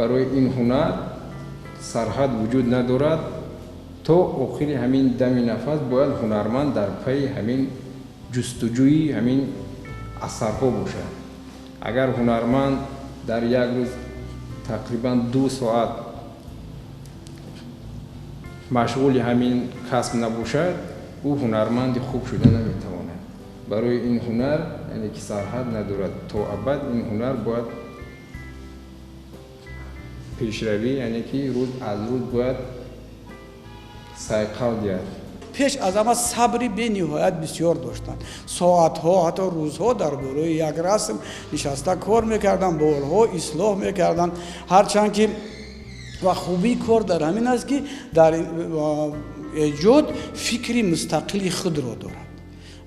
Барои ин ҳунар сарҳад вуҷуд надорад. То охири ҳамин дами нафас бояд ҳунарманд дар пайи ҳамин ҷустуҷӯи ҳамин асарҳо бошад. Агар ҳунарманд дар як рӯз тақрибан 2 соат машғули ҳамин касб набошад, ӯ ҳунарманди хуб шуда наметавонад. Барои ин ҳунар яъне ки сарҳад надорад. То абад ин ҳунар бояд пешравӣ, яъне ки рӯз аз рӯз бояд сайқал диҳад. Пеш аз ҳама сабри бениҳоят бисёр доштанд. Соатҳо, ҳатто рӯзҳо дар болои як расм нишаста кор мекарданд, борҳо ислоҳ мекарданд. Ҳарчанд ки ва хубии кор дар ҳамин аст, ки дар эҷод фикри мустақили худро дорад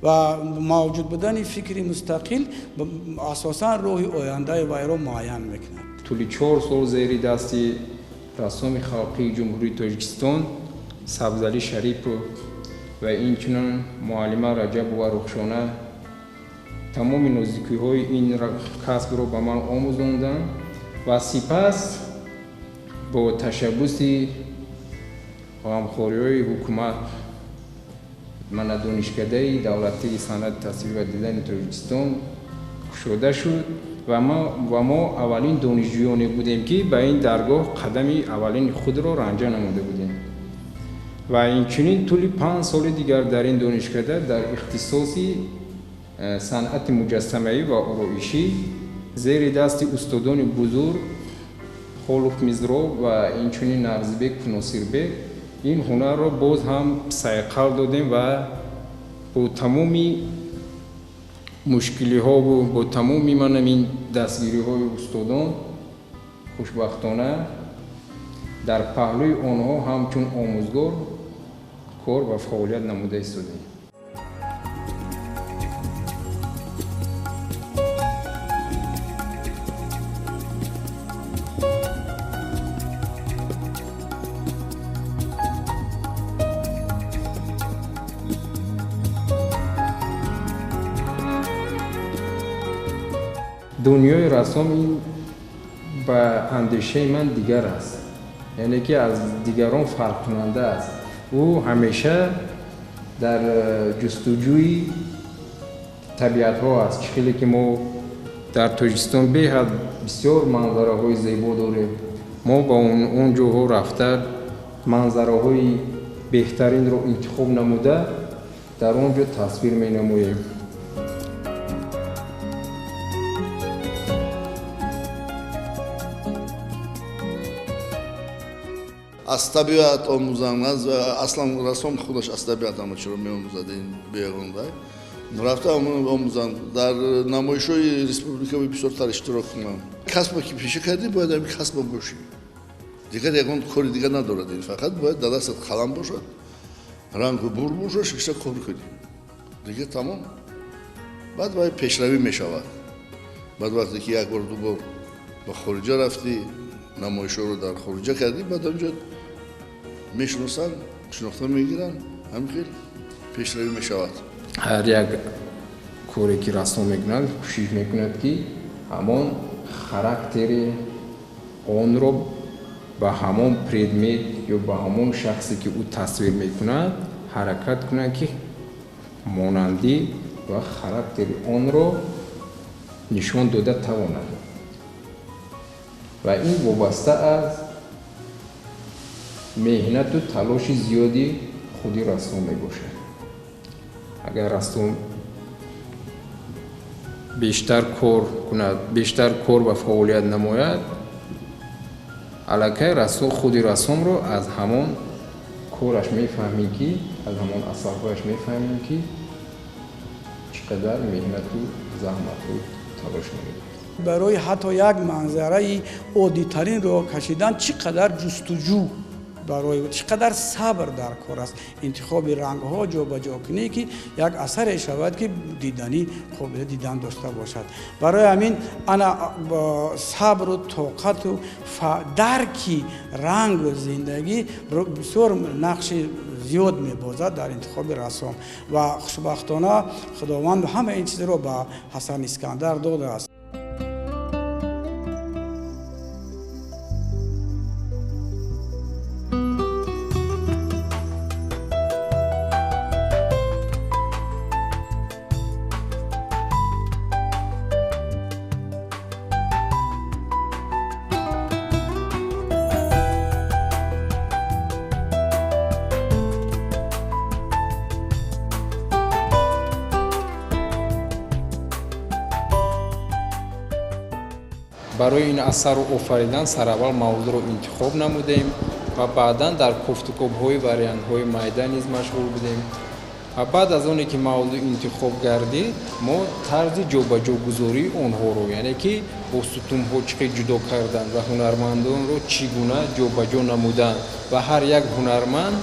ва мавҷуд будани фикри мустақил асосан роҳи ояндаи вайро муайян мекунад. Тӯли 4 сол зери дасти рассоми халқии Ҷумҳурии Тоҷикистон Сабзалӣ Шарипов ва инчунин муаллима Раҷабова Рухшона тамоми нозикиҳои ин касбро ба ман омӯзонданд ва сипас бо ташаббуси ғамхориҳои ҳукумат мана Донишкадаи давлатии санъати тасвир ва дизайни Тоҷикистон кушода шуд ва мо аввалин донишҷӯёне будем, ки ба ин даргоҳ қадами аввалини худро ранҷа намуда будем. Ва инчунин тӯли 5 соли дигар дар ин донишкада дар ихтисоси санъати муҷассамаӣ ва ороишӣ зери дасти устодони бузург Холуф Мизроб ва инчунин Нағзибек Носирбек ин ҳунарро боз ҳам сайқал додем ва бо тамоми мушкилиҳову бо тамоми манамин дастгириҳои устодон хушбахтона дар паҳлӯи онҳо ҳамчун омӯзгор кор ва фаъолият намуда истодем. Дунёи рассом ин ба андешаи ман дигар аст, яъне ки аз дигарон фарқкунанда аст. Ӯ ҳамеша дар ҷустуҷӯи табиатҳо аст. Чӣ хеле ки мо дар Тоҷикистон беҳад бисёр манзараҳои зебо дорем, мо ба он ҷоҳо рафта манзараҳои беҳтаринро интихоб намуда дар он ҷо тасвир менамоем. Аз табиат омӯзанд, аслан рассом худаш аз табиат ҳама чиро меомӯзад, ин беғонда рафта омӯзанд. Дар намоишҳои республикавӣ бисёртар иштирок кунанд. Касбе ки пеша кардӣ, бояд ҳамин касба бошӣ, дигар ягон кори дигар надорад. Ин фақат бояд дар дастат қалам бошад, рангу бур бошад, шишта кор кунӣ, дигар тамом. Баъд вай пешравӣ мешавад. Баъд вақте ки як бор ду бор ба хориҷа рафтӣ, намоишҳоро дар хориҷа кардӣ, баъд онҷо мешиносанд, шинохта мегиранд, ҳамин хел пешравӣ мешавад. Ҳар як коре ки рассом мекунад, кӯшиш мекунад, ки ҳамон характери онро ба ҳамон предмет ё ба ҳамон шахсе ки ӯ тасвир мекунад ҳаракат кунад, ки монандӣ ва характери онро нишон дода тавонад. Ва ин вобаста аз меҳнату талоши зиёди худи рассом мебошад. Агар рассом бештар кор кунад, бештар кор ва фаъолият намояд, аллакай худи рассомро аз ҳамон кораш мефаҳмем, ки аз ҳамон асарҳояш мефаҳмем, ки чӣ қадар меҳнату заҳмату талош намудааст. Барои ҳатто як манзараи оддитаринро кашидан чӣ қадар ҷустуҷӯ, барои чӣ қадар сабр дар кор аст. Интихоби рангҳо, ҷобаҷокунӣ, ки як асаре шавад, ки диданӣ қобили дидан дошта бошад. Барои ҳамин ана сабру тоқату дарки рангу зиндагӣ бисёр нақши зиёд мебозад дар интихоби рассом ва хушбахтона Худованд ҳама ин чизро ба Ҳасан Искандар додааст. Барои ин асарро офаридан сараввал мавзӯъро интихоб намудем ва баъдан дар кофтукобҳои вариантҳои майда низ машғул будем. Ва баъд аз оне ки мавзӯъ интихоб гардид, мо тарзи ҷобаҷогузории онҳоро, яъне ки бо сутунҳо чӣ хел ҷудо кардан ва ҳунармандонро чӣ гуна ҷобаҷо намудан ва ҳар як ҳунарманд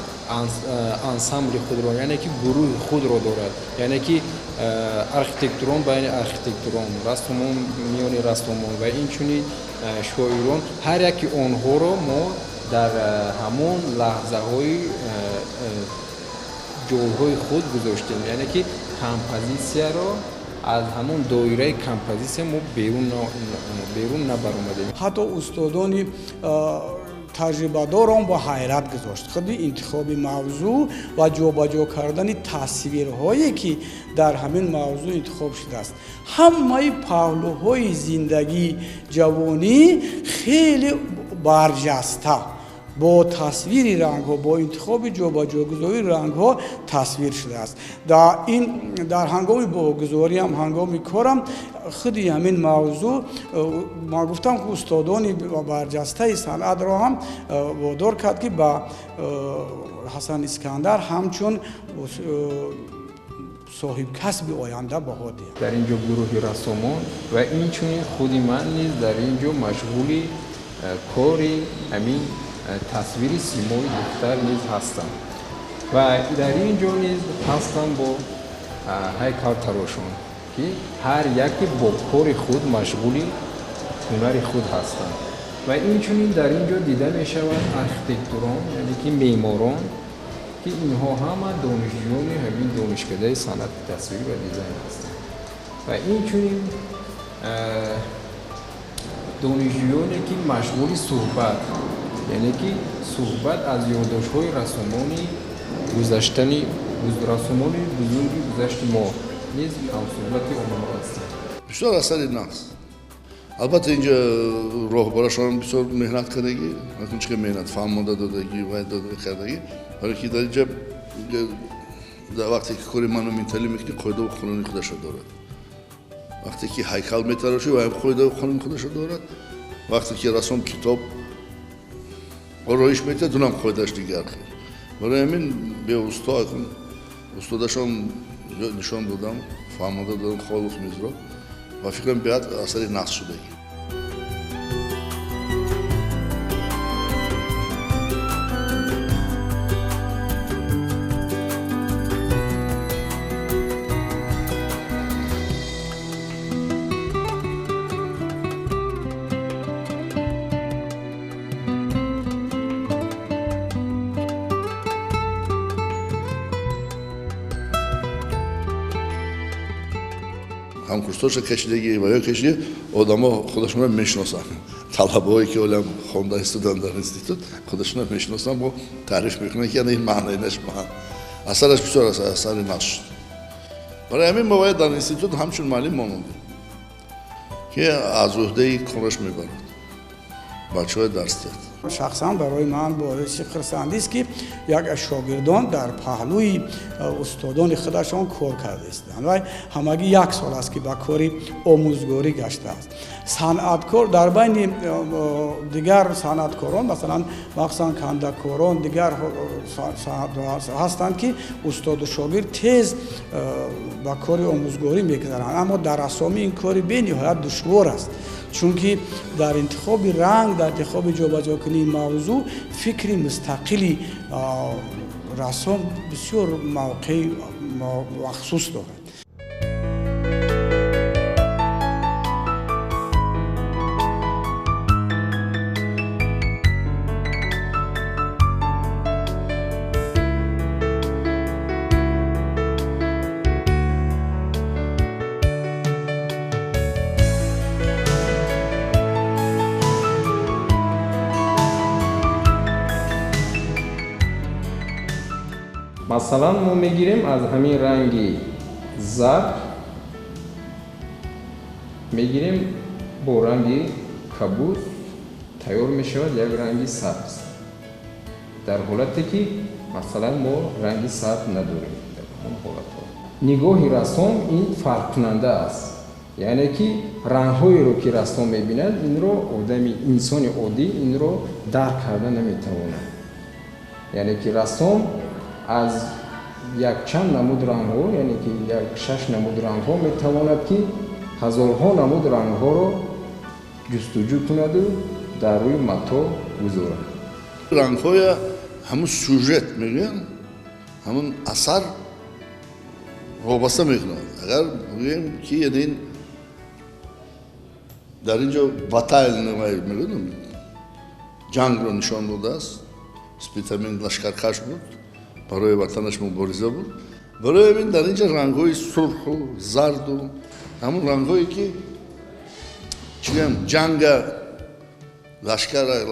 ансамбли худро, яъне ки гурӯҳи худро дорад, яъне ки архитектурон байни архитектурон, рассомон миёни рассомон ва инчунин шоирон, ҳар яки онҳоро мо дар ҳамон лаҳзаҳои ҷойҳои худ гузоштем, яъне ки композитсияро аз ҳамон доираи композитсия мо берун набаромадем. Ҳатто устодони таҷрибадорон ба ҳайрат гузошт. Худи интихоби мавзӯъ ва ҷобаҷо кардани тасвирҳое ки дар ҳамин мавзӯъ интихоб шудааст. Ҳамаи паҳлӯҳои зиндагии ҷавонӣ хеле барҷаста бо тасвири рангҳо, бо интихоби ҷобаҷогузории рангҳо тасвир шудааст. Дар ҳангоми богузориам, ҳангоми корам худи ҳамин мавзӯъ, ман гуфтам ки устодони барҷастаи санъатро ҳам водор кард ки ба Ҳасан Искандар ҳамчун соҳибкасби оянда баҳо диҳад. Дар ин ҷо гурӯҳи рассомон ва инчунин худи ман низ дар ин ҷо машғули кори ҳамин тасвири симои духтар низ ҳастам ва дар ин ҷо низ ҳастам бо ҳайкалтарошон ки ҳар яке бо кори худ машғули ҳунари худ ҳастанд. Ва инчунин дар ин ҷо дида мешавад архитектурон, яъне ки меъморон, ки инҳо ҳама донишҷӯёни ҳамин донишкадаи санъати тасвир ва дизайн ҳастанд. Ва инчунин донишҷӯёне ки машғули суҳбат, яъне ки суҳбат аз ёддоштҳои рассомони гузаштани рассомони бузурги гузашти мо низ ҳамсуҳбати онҳо ҳастанд. Бисёр асари нағз. Албатта инҷа роҳбарашон бисёр меҳнат кардагӣ, чӣ меҳнат фаҳмонда додагӣ ва кардагӣ, барои ки дар инҷа дар вақте ки кори монументалӣ мекунӣ, қоидаву қонуни худашро дорад. Вақте ки ҳайкал метарошӣ, ва ҳам қоидаву қонуни худашро дорад. Вақте ки рассом китоб ороиш метиҳад, унам қоидааш дигар хел. Барои ҳамин беусто устодашон нишон додам, фаҳмонда додам Холуқ мизро ва фикрам беҳад асари нағз шудагӣ. Ҳамкурсҳоша кашидагӣ ва ё кашидаги одамо худашонро мешиносанд. Талабаҳое ки олам хонда истоданд дар институт худашонро мешиносанд, бо таъриф мекунанд ки ин маънаинаш ман. Асараш бисёр асари нағз шуд. Барои ҳамин мо бояд дар институт ҳамчун муаллим монандем ки аз уҳдаи кораш мебарад, бачаҳои дарс диҳад. Шахсан барои ман боиси хурсандист ки як шогирдон дар паҳлӯи устодони худашон кор карда истанд ва ҳамагӣ як сол аст ки ба кори омӯзгорӣ гаштааст. Санъаткор дар байни дигар санъаткорон, масалан махсусан кандакорон, дигар ҳастанд ки устоду шогирд тез ба кори омӯзгорӣ мегузаранд, аммо дар рассомӣ ин кори бениҳоят душвор аст, чунки дар интихоби ранг, дар интихоби ҷобаҷокунии мавзӯъ фикри мустақили рассом бисёр мавқеи махсус дорад. Масалан, мо мегирем аз ҳамин ранги зард, мегирем бо ранги кабуд тайёр мешавад як ранги сабз. Дар ҳолате ки масалан мо ранги сабз надорем дар он ҳолатҳо. Нигоҳи рассом ин фарқкунанда аст. Яъне ки рангҳоеро ки рассом мебинад, инро одами инсони оддӣ инро дарк карда наметавонад. Яъне ки рассом аз якчанд намуд рангҳо, яъне ки як шаш намуд рангҳо метавонад ки ҳазорҳо намуд рангҳоро ҷустуҷӯ кунаду дар рӯи матоъ гузорад. Рангҳоя ҳамун сюжет мегӯянд, ҳамун асар вобаста мекунад. Агар бигӯем ки ин дар ин ҷо батайл мегӯям, ҷангро нишон додааст. Спитамен лашкаркаш буд, барои ватанаш мубориза буд. Барои ҳамин дар ин ҷо рангҳои сурху зарду ҳамун рангҳое ки чӣ гӯям ҷанга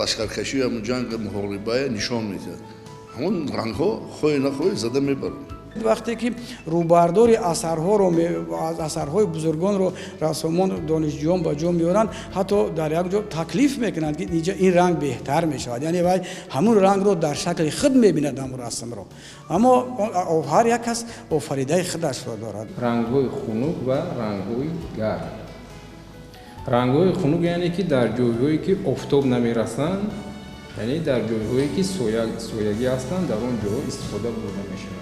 лашкаркашию ҳамун ҷанга муҳорибая нишон медиҳад. Ҳамун рангҳо хоҳӣ нахоҳӣ зада мебаранд. Вақте ки рӯбардори асарҳоро асарҳои бузургонро рассомон донишҷӯён ба ҷо меоранд, ҳатто дар як ҷо таклиф мекунанд ки инҷа ин ранг беҳтар мешавад. Яъне вай ҳамун рангро дар шакли худ мебинад, ҳамун расмро. Аммо ҳар як кас офаридаи худашро дорад. Рангҳои хунук ва рангҳои гарм. Рангҳои хунук яъне ки дар ҷойҳое ки офтоб намерасанд, яъне дар ҷойҳое ки соягӣ ҳастанд, дар он ҷоҳо истифода бурда мешавад.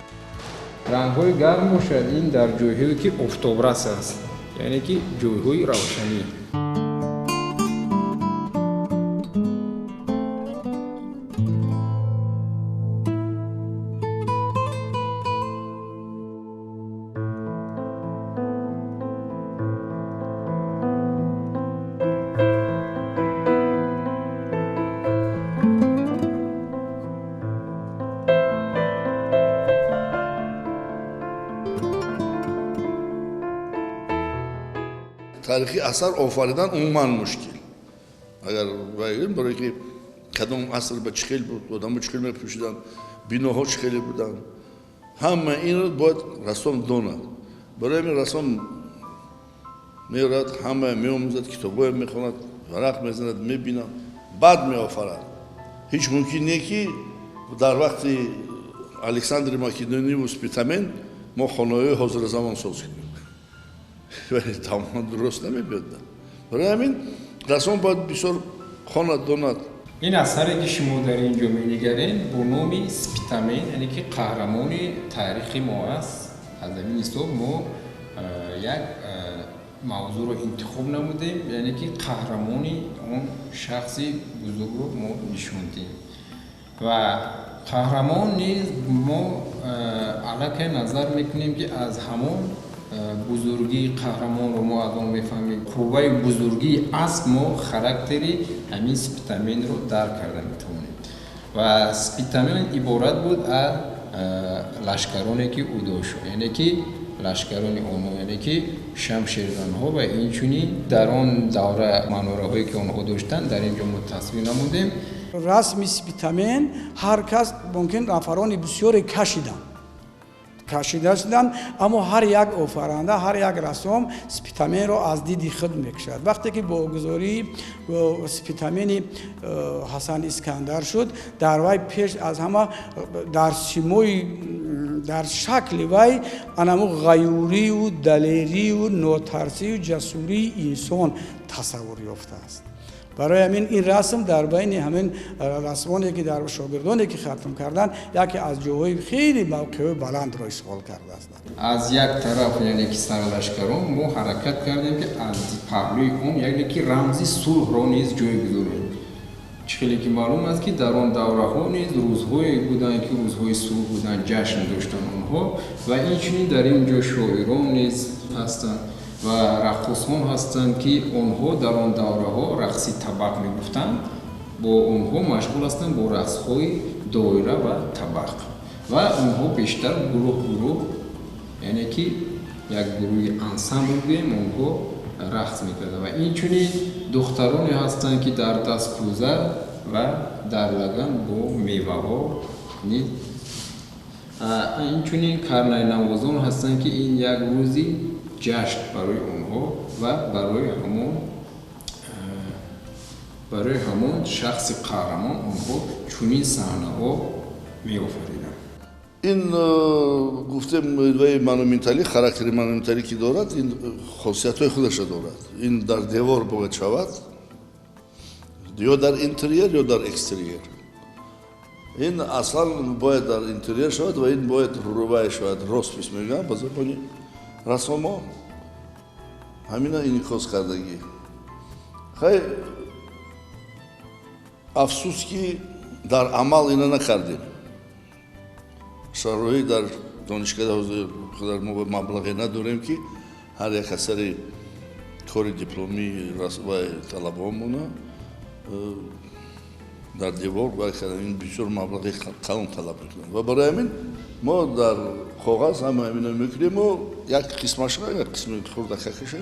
Рангҳои гарм бошад, ин дар ҷойҳое ки офтобрас аст, яъне ки ҷойҳои равшанӣ. Таърихи асар офаридан умуман мушкил. Агар бигӯем, барои ки кадом аср ба чӣ хел буд, одамо чӣ хел мепӯшиданд, биноҳо чӣ хеле буданд, ҳама инро бояд рассом донад. Барои ҳамин рассом меорад, ҳама меомӯзад, китобҳое мехонад, варақ мезанад, мебинад, баъд меофарад. Ҳеҷ мумкин не ки дар вақти Александри Македониву Спитамен мо хонаҳои ҳозиразамон соз кунем. Тамоман дуруст намебиёд. Барои ҳамин рассом бояд бисёр хонад, донад. Ин асаре ки шумо дар ин ҷо менигаред бо номи Спитамен, яъне ки қаҳрамони таърихи мо аст. Аз ҳамин ҳисоб мо як мавзӯъро интихоб намудем, яъне ки қаҳрамони он шахси бузургро мо нишон диҳем. Ва қаҳрамон низ мо аллакай назар мекунем ки аз ҳамон бузургии қаҳрамонро мо аз он мефаҳмем. Қувваи бузургии асп мо характери ҳамин Спитаменро дарк карда метавонем. Ва Спитамен иборат буд аз лашкароне ки ӯ дошт, яъне ки лашкарони онҳо, яъне ки шамшерзанҳо ва инчунин дар он давра манораҳое ки онҳо доштанд, дар ин ҷо мо тасвир намудем. Расми Спитамен ҳар кас мумкин нафарони бисёре кашида шуданд, аммо ҳар як офаранда, ҳар як рассом Спитаменро аз диди худ мекушад. Вақте ки богузории Спитамени Ҳасан Искандар шуд, дар вай пеш аз ҳама дар симои, дар шакли вай анаму ғаюрию далерию нотарсию ҷасурии инсон тасаввур ёфтааст. Барои ҳамин ин расм дар байни ҳамин расмоне ки дар шогирдоне ки хатм карданд, яке аз ҷойҳои хеле мавқеи баландро ишғол кардааст. Аз як тараф, яъне ки сарлашкарон, мо ҳаракат кардем ки аз паҳлӯи он, яъне ки рамзи сулҳро низ ҷой гузорем. Чӣ хеле ки маълум аст ки дар он давраҳо низ рӯзҳое буданд ки рӯзҳои сулҳ буданд, ҷашн доштанд онҳо ва инчунин дар ин ҷо шоирон низ ҳастанд ва раққосон ҳастанд ки онҳо дар он давраҳо рақси табақ мегуфтанд, бо онҳо машғул ҳастанд бо рақсҳои доира ва табақ ва онҳо бештар гурӯҳ гурӯҳ, яъне ки як гурӯҳи ансамбл гӯем, онҳо рақс мекарданд. Ва инчунин духтароне ҳастанд ки дар даст кӯза ва дар лаган бо меваҳо низ, инчунин карнайнавозон ҳастанд ки ин як рӯзи ҷашн барои онҳо ва барои ҳамон шахси қаҳрамон онҳо чунин саҳнаҳо меофариданд. Ин гуфтем вай монументалӣ, характери монументалӣ ки дорад, ин хосиятҳои худашро дорад. Ин дар девор бояд шавад, ё дар интерьер, ё дар экстерьер. Ин аслан бояд дар интерьер шавад ва ин бояд рӯбай шавад, роспис мегӯям ба забони расомо. Ҳамина инъикос кардагӣ. Хай, афсӯс ки дар амал ина накардем. Шароит дар донишкада ҳозир мо маблағе надорем ки ҳар як асари кори дипломӣ ва талабаҳомона дар девор вай кардем. Ин бисёр маблағи калон талаб мекунад ва барои ҳамин мо дар коғаз ҳама ҳамино мекунему як қисмашро, як қисми хурдакакаша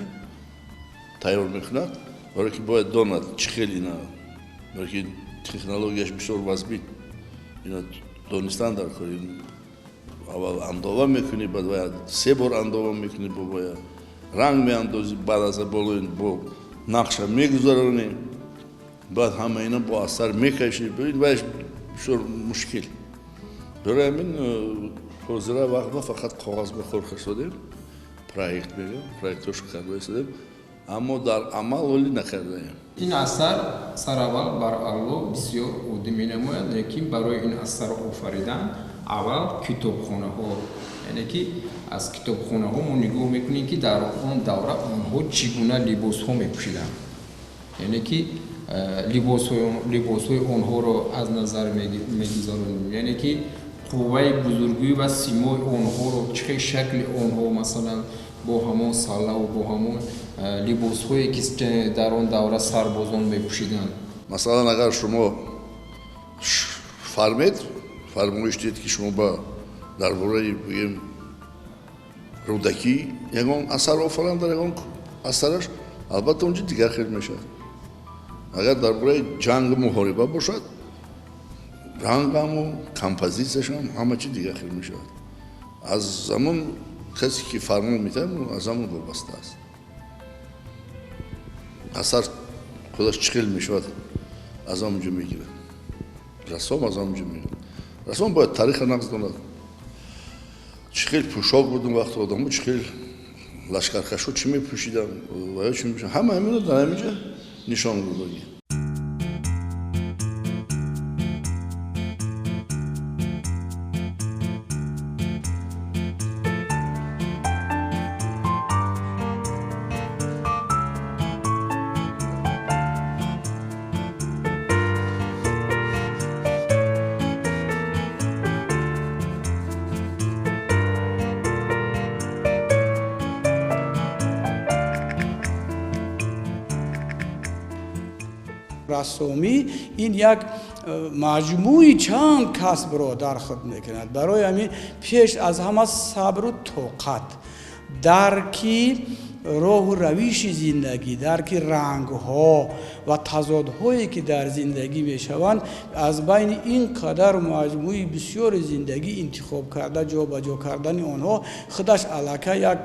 тайёр мекунад, барое ки бояд донад чӣ хел ина, барое ки технологияш бисёр вазбит, ина донистан дар кор. Аввал андова мекунӣ, баъд бояд се бор андова мекунӣ, бо бояд ранг меандозӣ, баъд аз болои бо нақша мегузаронӣ, баъд ҳама ина бо асар мекашӣ. Ин вайш бисёр мушкил. Барои ҳамин ҳозира вақт ма фақат коғаз ба кор кашодем, проект мегӯям, проектҳошо карда истодем, аммо дар амал олӣ накардаем. Ин асар сараввал бар алло бисёр оддӣ менамояд, лекин барои ин асар офаридан аввал китобхонаҳо, яъне ки аз китобхонаҳо мо нигоҳ мекунем ки дар он давра онҳо чӣ гуна либосҳо мепӯшиданд, яъне ки либосҳои онҳоро аз назар мегузаронем, яъне ки қувваи бузургӣ ва симои онҳоро, чӣ хел шакли онҳо, масалан бо ҳамон саллаву бо ҳамон либосҳое ки дар он давра сарбозон мепӯшиданд. Масалан, агар шумо фармед, фармоиш диҳед ки шумо ба дар бораи бигем Рӯдакӣ ягон асар офаранд, дар ягон асараш албатта онҷо дигар хел мешавад. Агар дар бораи ҷангу муҳориба бошад, рангаму композитсияшам ҳама чи дигар хел мешавад. Аз замон касе ки фармон медиҳад, аз ҳамон вобаста аст. Асар худаш чӣ хел мешавад, аз ҳамон ҷо мегирад. Рассом аз ҳамон ҷо мегирад. Рассом бояд тариха нақз донад. Чӣ хел пӯшок буд он вақт одамо, чӣ хел лашкаркашо чӣ мепӯшиданд ва ё чӣ мепӯшиданд, ҳама ҳаминро дар ҳамин ҷо нишон додагӣ. Рассомӣ ин як маҷмӯи чанд касбро дар худ мекунад. Барои ҳамин пеш аз ҳама сабру тоқат, дарки роҳу равиши зиндагӣ, дарки рангҳо ва тазодҳое ки дар зиндагӣ мешаванд, аз байни ин қадар маҷмӯи бисёри зиндагӣ интихоб карда ҷобаҷо кардани онҳо худаш аллакай як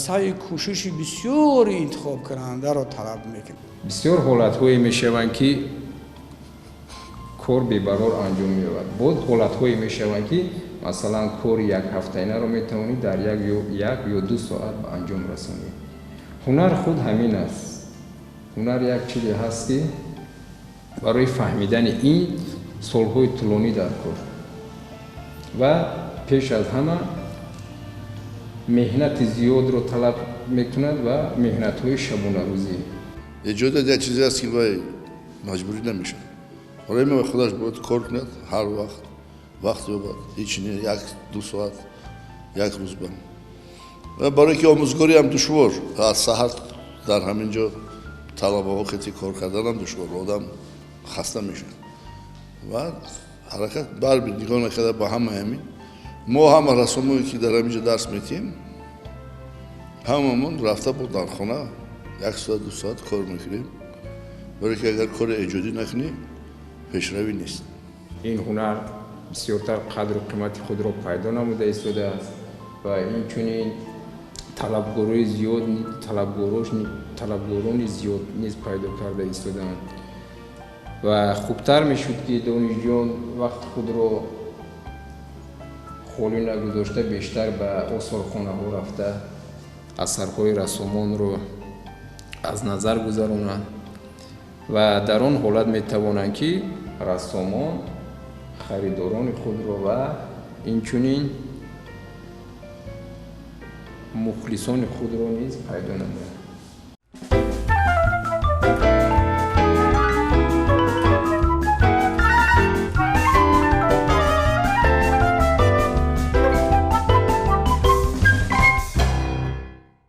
саъю кӯшиши бисёри интихобкунандаро талаб мекунад. Бисёр ҳолатҳое мешаванд ки кор бебарор анҷом меёбад. Боз ҳолатҳое мешаванд ки масалан кори як ҳафтаинаро метавонӣ дар як ё ду соат ба анҷом расонӣ. Ҳунар худ ҳамин аст. Ҳунар як чизе ҳаст ки барои фаҳмидани ин солҳои тӯлонӣ дар кор ва пеш аз ҳама меҳнати зиёдро талаб мекунад ва меҳнатҳои шабонарӯзӣ. Эҷодият як чизе аст ки вай маҷбурӣ намешавад. Барои ин худаш бояд кор кунад ҳар вақт, вақт ёбад, ҳеч не, як ду соат, як рӯз ба. Барои ки омӯзгорӣ ҳам душвор, аз саҳар дар ҳамин ҷо талабаҳо хети кор карданам душвор, одам хаста мешавад. Ва ҳаракат барби нигоҳ накарда ба ҳама ҳамин. Мо ҳама рассомое ки дар ҳамин ҷо дарс медиҳем, ҳамамон рафта бо дар хона як соат, ду соат кор мекунем. Барои ки агар кори эҷодӣ накунӣ, пешравӣ нест. Ин ҳунар бисёртар қадру қимати худро пайдо намуда истодааст ва инчунин талабгорони зиёд низ пайдо карда истодаанд. Ва хубтар мешуд ки донишҷӯён вақти худро Холӣ нагузошта, бештар ба осорхонаҳо рафта, асарҳои рассомонро аз назар гузаронанд ва дар он ҳолат метавонанд, ки рассомон харидорони худро ва инчунин мухлисони худро низ пайдо намоянд.